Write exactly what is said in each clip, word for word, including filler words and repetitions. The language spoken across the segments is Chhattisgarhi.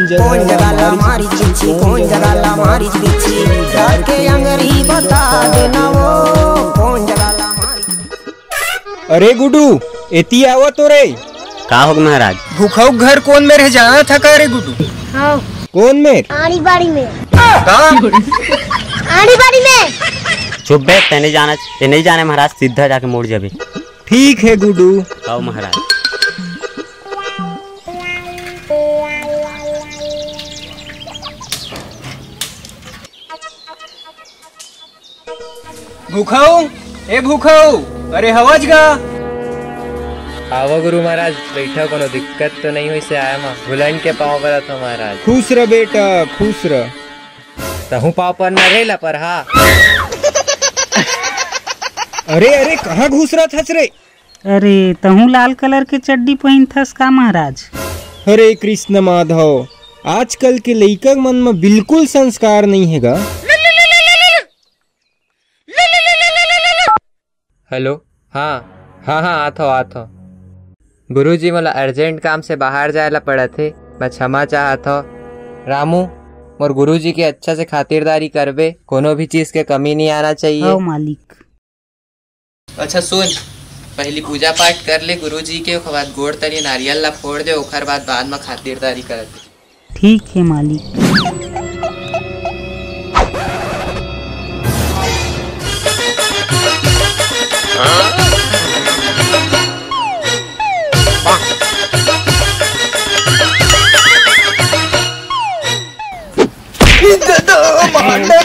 कौन जगह ला मारी चिच्ची, कौन जगह ला मारी चिच्ची, डाल के अंगरी बता देना वो, कौन जगह ला मारी। अरे गुडू, एती आवा तो रे। का होगे महाराज? भूखऊ घर कोन मेर हे, जानत हस का रे गुडू? हाँ। कोन मेर? आड़ी बाड़ी में। का? आड़ी बाड़ी में। चुप बे, तैं नइ जानस, तैं नइ जाने महाराज, सीधा जाके मुड़ जाबे। ठीक हे गुडू। आओ महाराज। भूखऊ, ए भूखऊ, अरे हवस गा। आवा गुरु महाराज, बइठा, कोनो दिक्कत तो नइ होइस हे? आय म भुलाइन के पाँव परत हँव महाराज। खुश रह बेटा, खुश रह। तहूँ पाँव परना रे लपरहा। अरे, अरे, कहाँ घुसरत हस रे? अरे, तहूँ लाल कलर के चड्डी पहिनथस का महाराज? हरे कृष्ण माधव, आजकल के लइका मन म बिल्कुल संस्कार नइ हे गा। हेलो, हाँ, हाँ, हाँ, आत हँव, आत हँव। गुरुजी, मोला urgent काम से बाहर जाए ला पड़त हे, मैं क्षमा चाहत हँव। रामू, मोर गुरुजी के अच्छा से खातिरदारी करबे, कोनो भी चीज के कमी नइ आना चाहिए। हव मालिक। अच्छा सुन, पहिली पूजा पाठ कर ले गुरुजी के, ओकर बाद गोड़ तरी नारियल ला फोड़ दे, ओकर बाद, बाद म खातिरदारी करत। ठीक हे मालिक।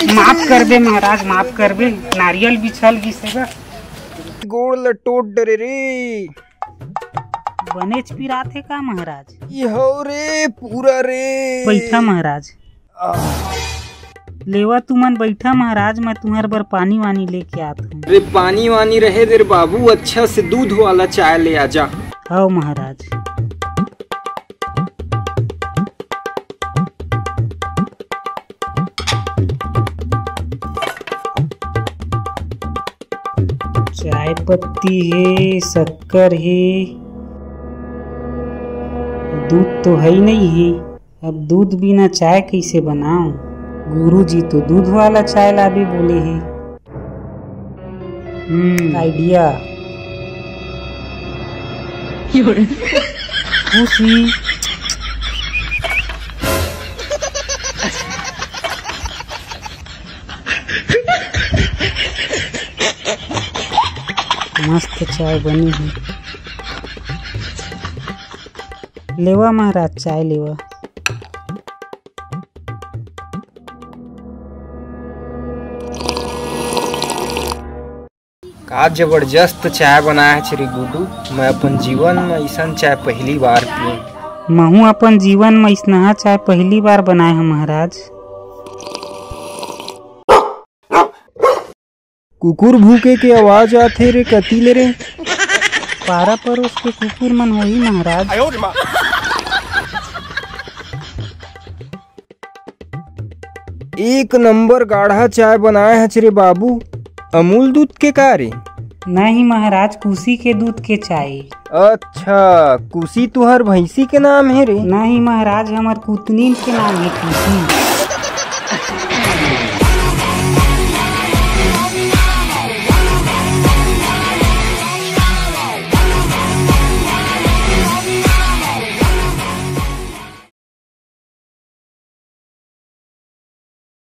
माफ करबे महाराज, माफ करबे, नारियल बिछल गिस हे गा। गोड़ ल टोट डरे रे। बनेच पिरात हे का महाराज? ई हव रे, पूरा रे। बइठा महाराज। आह। लेवा तुमन बइठा महाराज, मैं तुम्हर बर पानी वानी लेके आत हँव। रे पानी वानी रहे दे रे बाबू, अच्छा से दूध वाला चाय ले आ जा। हव महाराज। चाय पत्ती हे, शक्कर हे, दूध तो हे ही नइ हे। अब दूध बिना चाय कइसे बनाव? गुरुजी तो दूध वाला चाय लाबे बोले हे। हम्म, idea। खुशी। मस्त चाय बनी हे। लेवा महाराज, चाय लेवा। का जबरदस्त चाय बनाए हस रे गुडू, मैं अपन जीवन म अइसन चाय पहिली बार पीएँव। महूँ अपन जीवन म अइसनहा चाय पहिली बार बनाए हँव महाराज। कुकुर भूके के आवाज आथे रे, कति ले रे? पारा परोस के कुकुर मन होही महाराज। एक नंबर गाढ़ा चाय बनाए हस रे बाबू। अमूल दूध के का रे? नहीं महाराज, कुशी के दूध के चाय। अच्छा, कुशी तुहर भैंसी के नाम हे रे? नहीं महाराज, हमर कुतनीन के नाम हे कुशी।